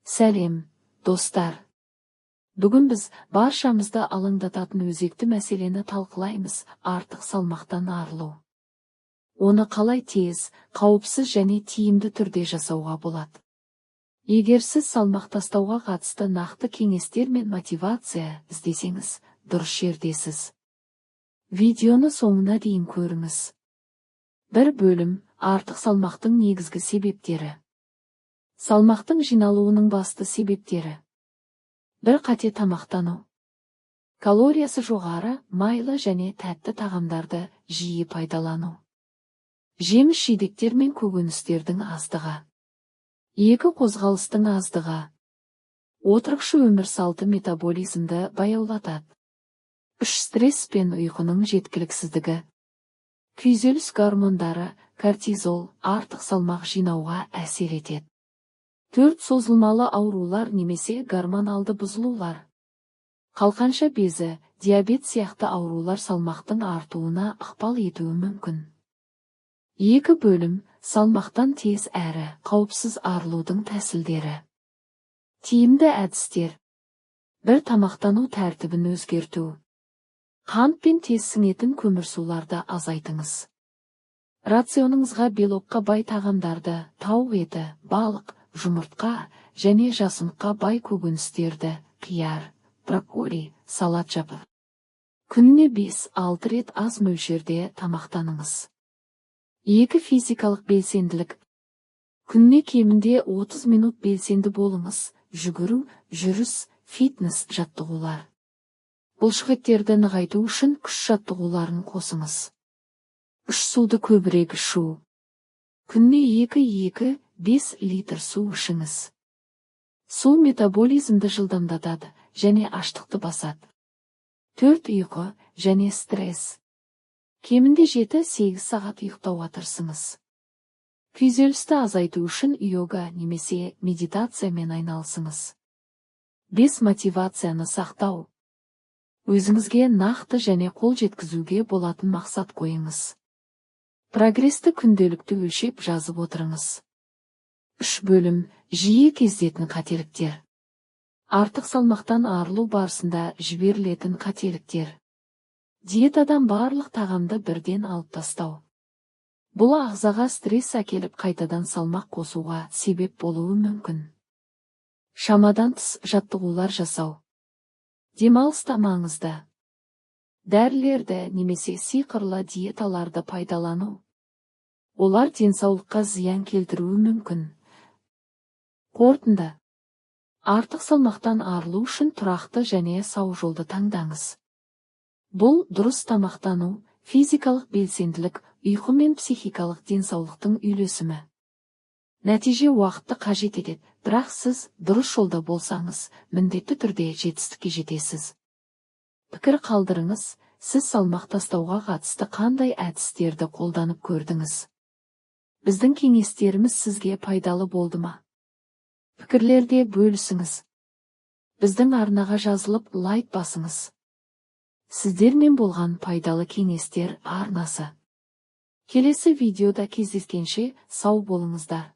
Сәлем, достар! Бүгін біз баршамызды алаңдататын өзекті мәселені талқылаймыз: артық салмақтан арылу. Оны қалай тез, қауіпсіз және тиімді түрде жасауға болады? Егер сіз салмақ тастауға қатысты нақты кеңестер мен мотивация іздесеңіз, дұрыс жердесіз. Видеоны соңына дейін көріңіз. Бір бөлім: артық салмақтың негізгі себептері. Салмақтың жиналуының басты себептері. Бір, қате тамақтану. Калориясы жоғары, майлы және тәтті тағамдарды жиі пайдалану. Жеміс жидектер мен көкөністердің аздығы. Екі, қозғалыстың аздығы. Отырықшы өмір салты метаболизмді баяулатады. Үш, стресс пен ұйқының жеткіліксіздігі. Күйзеліс гормондары, кортизол артық салмақ жинауға әсер етеді. Төрт, созылмалы аурулар немесе гормоналды бұзылулар. Қалқанша безі, диабет сияқты аурулар салмақтың артуына ықпал етуі мүмкін. Екі бөлім: салмақтан тез әрі қауіпсіз арылудың тәсілдері. Тиімді әдістер. Бір, тамақтану тәртібін өзгерту. Қант пен тез сіңетін көмірсуларды азайтыңыз. Рационыңызға белокқа бай тағамдарды, тауық еті, балық, жұмыртқа және жасұныққа бай көкөністерді, қияр, брокколи, салат жапы. Күніне 5-6 рет аз мөлшерде тамақтаныңыз. Екі, физикалық белсенділік. Күніне кемінде 30 минут белсенді болыңыз: жүгіру, жүріс, фитнес жаттығулар. Бұлшықеттерді нығайту үшін күш жаттығуларын қосыңыз. Үш, суды көбірек ішу. Күніне 2-2,5 литр су ішіңіз. Су метаболизмді жылдамдатады және аштықты басады. Төрт, ұйқы және стресс. Кемінде 7-8 сағат ұйықтауға тырысыңыз. Күйзелісті азайту үшін йога немесе медитациямен айналысыңыз. Бес, мотивацияны сақтау. Өзіңізге нақты және қол жеткізуге болатын мақсат қойыңыз. Прогресті күнделікті өлшеп, жазып отырыңыз. Үш бөлім: жиі кездесетін қателіктер. Артық салмақтан арылу барысында жіберілетін қателіктер. Диетадан барлық тағамды бірден алып тастау. Бұл ағзаға стресс әкеліп, қайтадан салмақ қосуға себеп болуы мүмкін. Шамадан тыс жаттығулар жасау. Демалыс та маңызды. Дәрілерді немесе сиқырлы диеталарды пайдалану. Олар денсаулыққа зиян келтіруі мүмкін. Қорытынды: артық салмақтан арылу үшін тұрақты және сау жолды таңдаңыз. Бұл дұрыс тамақтану, физикалық белсенділік, ұйқы мен психикалық денсаулықтың үйлесімі. Нәтиже уақытты қажет етеді, бірақ сіз дұрыс жолда болсаңыз, міндетті түрде жетістікке жетесіз. Пікір қалдырыңыз: сіз салмақ тастауға қатысты қандай әдістерді қолданып көрдіңіз? Біздің кеңестеріміз сізге пайдалы болды ма? Пікірлерде бөлісіңіз. Біздің арнаға жазылып, лайк басыңыз. Сіздермен болған «Пайдалы кеңестер» арнасы. Келесі видеода кездескенше сау болыңыздар.